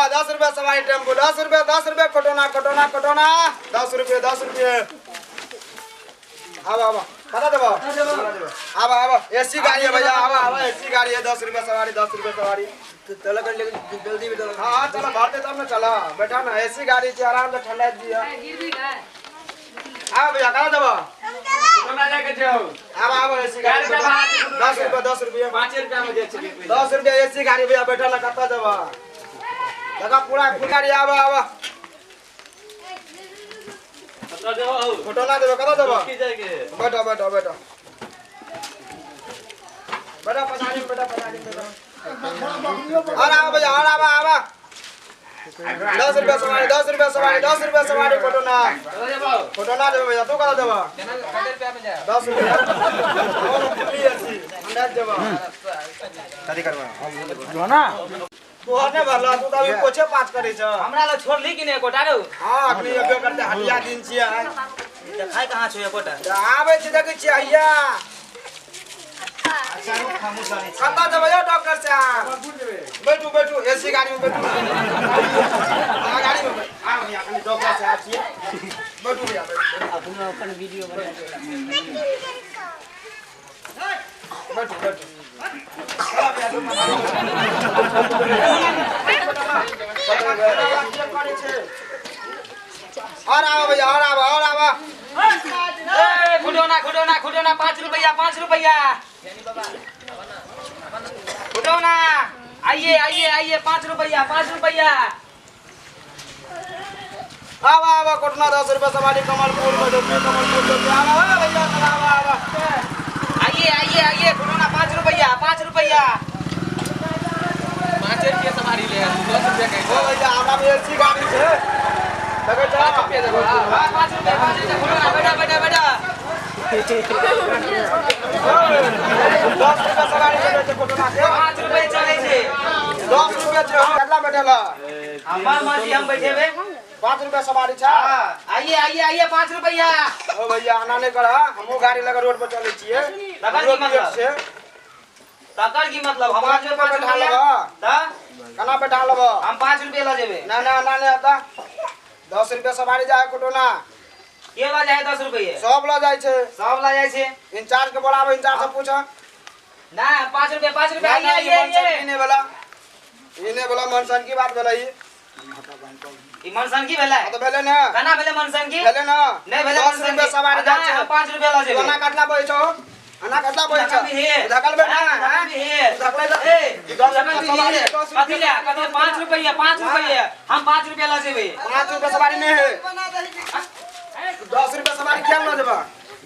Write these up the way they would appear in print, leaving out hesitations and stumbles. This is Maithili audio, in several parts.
10 रुपया सवारी टेम्पू, 10 रुपया, 10 रुपया। कटोना, कटोना, कटोना, 10 रुपये, 10 रुपये। आवा, आवा, कता देबो? आवा, आवा, एसी गाड़ी है भैया। आवा, आवा, एसी गाड़ी है। 10 रुपया सवारी, 10 रुपया सवारी। चलो कर, लेकिन जल्दी भी चलो। हाँ हाँ, चलो, भरते तब ना। चलो, बैठा ना। एसी गाड़ी छै, आराम से ठंडा दिया। आवा भैया, कता देबो? कोना जाके छौ? आवा, आवा, एसी गाड़ी। 10 रुपया, 10 रुपया। 5 रुपया में दे छै। 10 रुपया एसी गाड़ी भैया, बैठा ना। कता देबो? देखा, पूरा फुल गाड़ी। आवा, आवा। कतऽ देबो हौ? फोटो ना देबो? कता देबो? की जाके? बैठो, बैठो, बैठो, बैठो, पछाड़ी में बैठो, पछाड़ी में बैठो। और आवा भैया, और आवा, आवा। 10 रुपया सवारी, 10 रुपया सवारी, 10 रुपया सवारी। फोटो ना। कतऽ देबो? फोटो ना देबो भैया? तू कता देबो? केना, कते रुपया में जाए? 10 रुपया और फुली एसी अंदाज देबो। कथी करबा? तू हने भरला, तू तऽ अभी पोछे पाँच करै छ। हमरा लग छोड़ली कि नहि एकोटा रौ? हाँ, अखनी एबे करते, हटिया दिन छियै। देखाय कहाँ छौ एकोटा? आबै छै, देखै छियै हैया। अच्छा रुक, हमहूँ चलै छी। कतऽ जेबै यौ डॉक्टर साहब? बैठू, बैठू, एसी गाड़ी में बैठू। हाँ, गाड़ी में बैठू। आ भैया, कनी डॉक्टर साहब छियै। बैठू भैया, बैठू। अपनो अपन वीडियो बना। बैठू, बैठू। चलो भैया, तू करै छै। और आवा भैया, और आवा, और आवा। ए, खुडौना, खुडौना, खुडौना, 5 रुपया, 5 रुपया खुडौना। आइए, आइए, आइए, 5 रुपया, 5 रुपया। आवा, आवा, कोटना, 10 रुपया सवारी। कमलपुर में डोबी, कमलपुर डोबी। आवा, आवा भैया, चला, आवा, आवा। आइए, आइए, आइए, खुडौना, 5 रुपया, 5 रुपया। 5 रुपया सवारी ले, 10 रुपया के। ओ भैया, हमरा में एसी गाड़ी छै, देखै छ? 5 रुपया देबो। हाँ, 5 रुपया, 5 रुपया खुडौना। बैठा, बैठा, बैठा। 10 रुपया सवारी चलै छै कोटना के। 5 रुपया चलै छै। 10 रुपया छै। કેટલा बैठल? हमर मर्जी, हम बैठेबे। 5 रुपया सवारी छै। हाँ, आइए, आइए, आइए, 5 रुपया। ओ भैया, आना नहि कर। हमहूँ गाड़ी लगा रोड पर चलै छियै। तकर की रोड मतलब? छै। तकर की मतलब? हम 5 रुपया बैठा 5 रुपया लेबऽ? तऽ केना बैठा लेबऽ? हम 5 रुपया लऽ जेबै। ना ना ना, नहि आता। 10 रुपया सवारी जाय कोटना। के लऽ जाइ 10 रुपये? सब लऽ जाइ छै। सब लऽ जाइ छै? इंचार्ज के बोलाबो, इंचार्ज से पूछ। ना, 5 रुपया, 5 रुपया। आइए, आइए, आइए। ई नहि भेला, ई नहि भेला। मनसन की बात भेलै ई? ई मनसन की भेलै? हाँ, तऽ भेलै ने। केना भेलै मनसन की? भेलै ने। नहि भेलै। दस मनसन रुपया की। सवारी जाइ नहि, छै। हम 5 रुपया लऽ जेबै। ओना कटला बैठ छौ, एना कटला बैठ छौ। धकल भी हे। धकल बैठ। धकल भी हे। धकलै तऽ ए, 10 धकल रुपया भी सवारी, हे। 10 रुपया। कथी ले, कथी ले? 5 रुपया, 5 रुपया, हम 5 रुपया लऽ जेबै। 5 रुपया सवारी नहि है। 10 रुपया सवारी किया लऽ जेबा?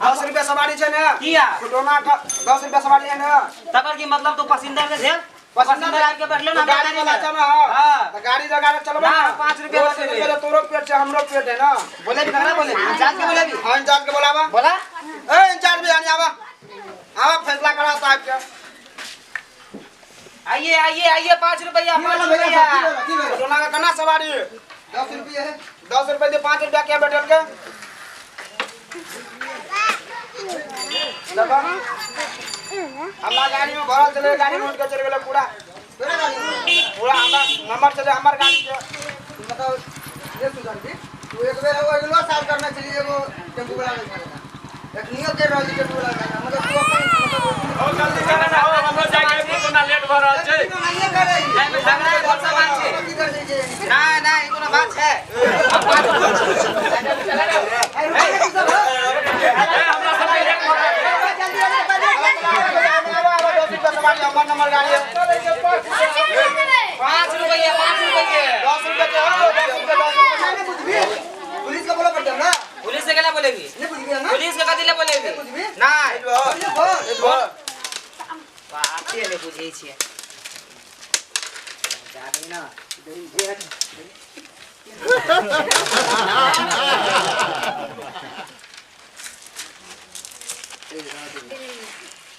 10 रुपया सवारी छै ने। किया? खुटौना के 10 रुपया सवारी है ने। तकर की मतलब? तू पसिंदर के झेल, पसिंदर आबि के बैठलो ना गाड़ी हमरा वाला गाड़ी छै में। ना। हाँ। तऽ गाड़ी जगह चलबै ना, ना। 5 रुपया रोड लऽ से जेबै। निकले, तोरो पेट छै, हमरो पेट है ना। बोले भी, ककरा बोले? इंचार्ज के बोले भी। हाँ, इंचार्ज के बोलावा। बोला। ए इंचार्ज भी आनी, आवा, आवा, फैसला करा साहब के। आइए, आइए, आइए, 5 रुपया, 5 रुपया। खुटौना के केना सवारी? 10 रुपये है। 10 रुपये दे, 5 रुपया क्या बैठल के? देखो, हमरा गाड़ी में भरल चले, गाड़ी में उठ के चल गेलै पूरा। तोरा गाड़ी में? पूरा हमरा नंबर चले, हमर गाड़ी के। मतलब ये सुधर भी तू एक बेर एगो अगिलो साल करना चाहिए, एगो टेम्पू वाला नहीं छाड़ेगा, एखनियो के रहल टेम्पू वाला नहीं, मतलब तू अपन मतलब हो, जल्दी चला ना, हो, हमरो जाके कोनो लेट भऽ रहल छै। नहीं करे। एहिमे झगड़ा के कोन सा बात छै? की कर दै छै? ना ना, ई कोनो बात छै? हम 5 ए, रुक जा, तू सब, ए, हमरा सबके लेट भऽ रहल छै। जल्दी जल्दी। आवा, आवा, 10 रुपया सवारी, हमर नंबर गाड़ी है। 5 रुपया, 5 रुपया। 10 रुपया के हो, 10 रुपया, 10 रुपया। नहीं बुझबी, पुलिस के बोला पड़ता ना। पुलिस से केना बोलेबी? नहीं बुझबी ना? पुलिस के कथी ले बोलेबी? बुझबी? नहीं। फोन। बाते नहि बुझै छियै जाबे ना।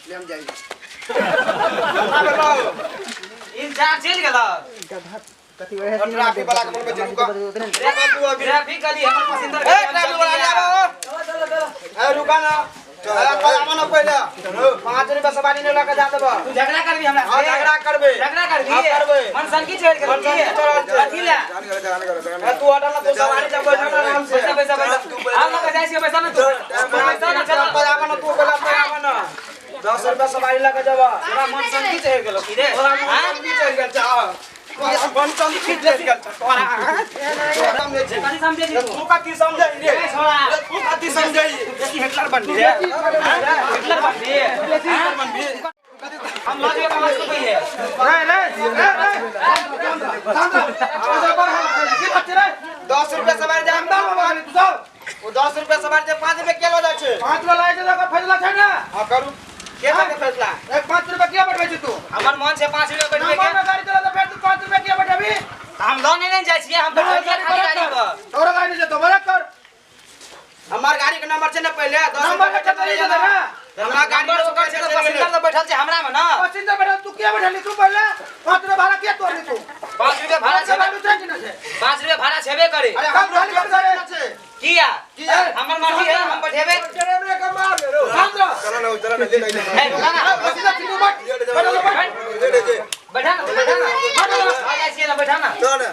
ले, हम जाएंगे। इंचार्ज चलि गेल। ट्रैफिक वाला के बोलबै छै, रुका, रुका तू अभी। ट्रैफिक गली हमर पसिंदर। ए, ट्रैफिक वाला, ले आबो। ए, रुका ना। अरे ना पहिले 5 रुपया सवारी नहीं लके जा देबो। तू झगड़ा करबी हमरा हां झगड़ा करबे। झगड़ा करबी करबे। मन सनकी चढ़ के अथी ले तू हटल ना तू सवारी जब बैठल आराम से। पैसा पैसा पैसा हम लके जाय छी पैसा ना तू पैसा ना चल पर ना तू बोला पर ना 10 रुपया सवारी लके जाबा। तोरा मन सनकी चढ़ गेलो की रे? हां की चढ़ गेल चा मन सनकी चढ़ गेल तोरा तोरा समझे छी कथी समझे छी तू कथी समझे रे? तू कथी समझे? देखी हिटलर बन रे, हिटलर बन रे, हिटलर बन रे। हम लऽ जेबै 5 रुपये। रे रे रे रे की बात रे? 10 रुपया सवारी जाम दाम बाबा तू सब ओ 10 रुपया सवारी जे 5 रुपया केलो जाइ छै। 5 रुपया लागै छै ओकर फैसला छै ना। हां करू के के फैसला? एक 5 रुपया किया बैठबै छी तू? हमर मन छै 5 रुपया बैठबै के। नंबर गाड़ी चला त फेर तू 5 रुपया किया बैठबी? हम लऽ नै जाइ छियै, हम बैठल खाली गाड़ी पर। तोरा गाड़ी जे तो बड़ा कर। हमर गाड़ी के नंबर छै ना पहिले 10 नंबर के चली जेतै ना। हमरा गाड़ी नंबर ओकर छै त पैसेंजर त बैठल छै हमरा में ना। पैसेंजर बैठल तू किया बैठली तू पहिले? 5 रुपया भाड़ा किया तोड़ली तू? 5 रुपया भाड़ा छै छै कि ना छै? 5 रुपया भाड़ा छेबे करे। अरे हम खाली कर छै किया? किया हमर मर्जी है, हम बैठेबे। ड्राइवर के मार रे रो। चल ना चल ना ले ले ए रुका ना पैसेंजर तू बैठ ले ले ले बैठा ना बैठा ना आ जाइ छियै ना बैठा ना। चल ना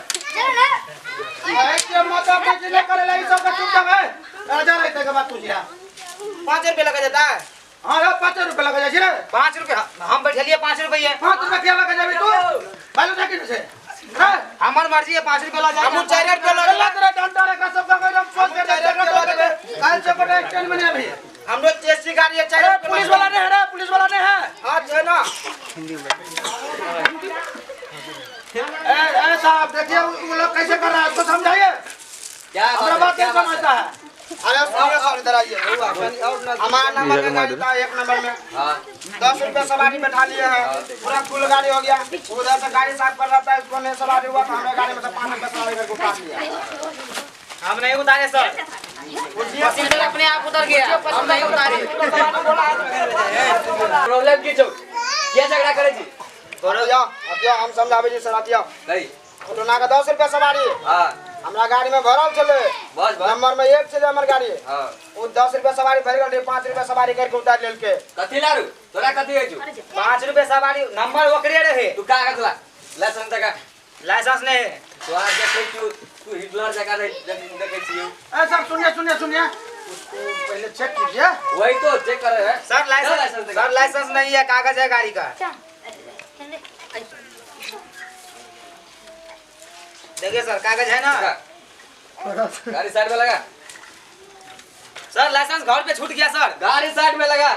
ए के माता पे ले करे लाई सब चुप जा भाई। राजा रहते के बात तुझिया 5 रुपया लगा जाता है। हां रे 5 रुपया लगा जाइ छै रे। 5 रुपया हम बैठलिए 5 रुपया। 5 रुपया किया लगा जाबी तू? बालू जा कि छै हमर मर्जी है 5 रुपया ला जाए। हम 4 रुपया लगा तेरा डंडा रे का सब का एकदम सोच के दे। काल से बड़ा स्टैंड में नहीं अभी हम लोग चेसी गाड़ी है। 4 पुलिस वाला नहीं है रे, पुलिस वाला नहीं है। हां छै ना। ए ए साहब देखिए वो लोग कैसे कर रहा है, उसको समझाइए। क्या हमारा बात नहीं समझता है। अरे सुनिए सर इधर आइए। हमारा नंबर का गाड़ी था 1 नंबर में। हां 10 रुपया सवारी बैठा लिए हैं, पूरा फुल गाड़ी हो गया। उधर से गाड़ी साफ कर रहा था, इसको नहीं सवारी हुआ तो हमें गाड़ी में से 5 रुपया सवारी करके उतार लिया। हम नहीं उतारे सर, पैसेंजर अपने आप उतर गया, हम नहीं उतारे। प्रॉब्लम की छौ? किया झगड़ा करे छी? तोरो जाओ अब जाओ हम समझाबै छी सर। आतिया नहीं कोटना का 10 रुपया सवारी। हां हमरा गाड़ी में भरल छले, बस बस नंबर में 1 छले हमर गाड़ी। हां ओ 10 रुपया सवारी भर गेल, 5 रुपया सवारी करके उतार लेलके। कथी लारू तोरा कथी होइ छौ? 5 रुपया सवारी नंबर ओकरे रहे। तू कागज ला, लाइसेंस दका। लाइसेंस नहीं है तोरा देखै छी तू हिटलर जका नहीं देखै छी। ए सर सुनिए सुनिए सुनिए, उसको पहले चेक कीजिए। वही तो चेक कर रहे हैं सर। लाइसेंस सर लाइसेंस नहीं है, कागज है गाड़ी का। देखिए सर कागज है ना। गाड़ी साइड में लगा सर। लाइसेंस घर पे छूट गया सर। गाड़ी साइड में लगा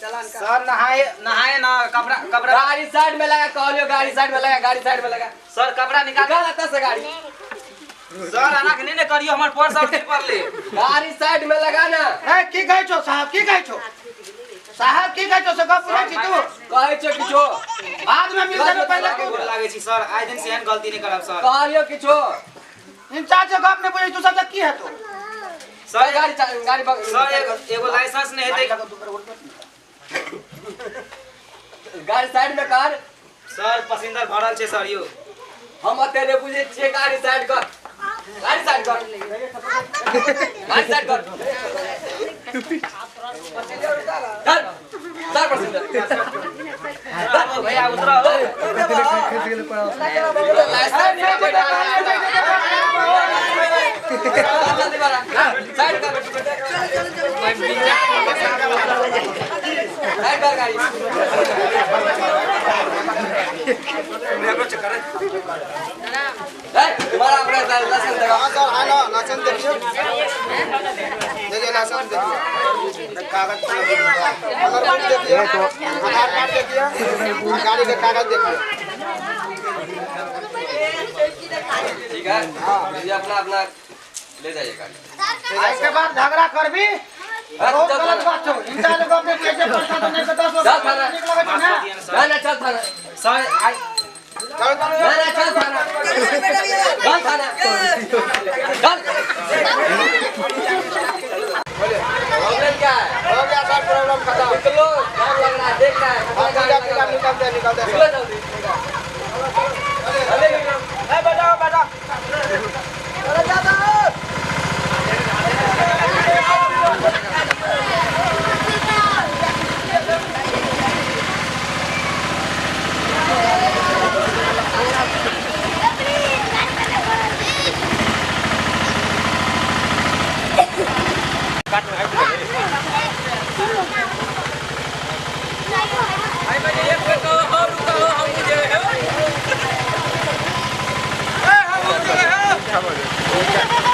सर। नहाए नहाए ना कपड़ा कपड़ा गाड़ी साइड में लगा। कहलियो गाड़ी साइड में लगा, गाड़ी साइड में लगा सर। कपड़ा निकाल आता से गाड़ी सर। अनाक नहीं ने करियो हमर पर्स और पर ले। गाड़ी साइड में लगा ना। ए की कहै छौ साहब, की कहै छौ साहब, की कहै छौ से गप पूछै छी तू? कहै छौ किछो बाद में मिल जाबे पहिले गोर लागै छी सर। आइ दिन से एहन गलती नहीं करब सर। कहलियो किछो इंचार्ज से गप नहीं बुझै तू सब की है तू? सर गाड़ी गाड़ी सर एगो लाइसेंस नहीं हेतै। गाड़ी साइड में कर सर। पैसेंजर भरल छै सर। यो हम ओते नै बुझै छियै। गाड़ी साइड कर, गाड़ी साइड कर, गाड़ी साइड कर। चल चल पैसेंजर भैया उतरो। लाइसेंस नहीं बैठा जल्दी बारा साइड कर, साइड कर गाड़ी। तुम्हारा अपना लाइसेंस दिखाओ। हां सर है ना लाइसेंस देखिए, देखिए लाइसेंस देखिए, कागज देखिए, आधार कार्ड देखिए, गाड़ी के कागज देखिए। ठीक है ये अपना अपना ले जाइए गाड़ी। इसके बाद झगड़ा करबी बहुत गलत बात छौ। इंचार्ज गप नहीं कैसे प्रशासन नहीं के 10 चल थाना। निक लगै छौ ना? ना ना चल थाना सर। आई चल चल ना ना चल थाना, चल थाना, चल। प्रॉब्लम क्या है? हो गया सर प्रॉब्लम खत्म। निकलो, जाम लग रहा है, देख रहा है। निकल निकल निकल निकल निकलो जल्दी। अरे निकलो। ए बैठो बैठो। अरे जा। भाई मैंने एक बेर कहो हो रुका हो हम मुझे हो। ए, हम मुझे हो।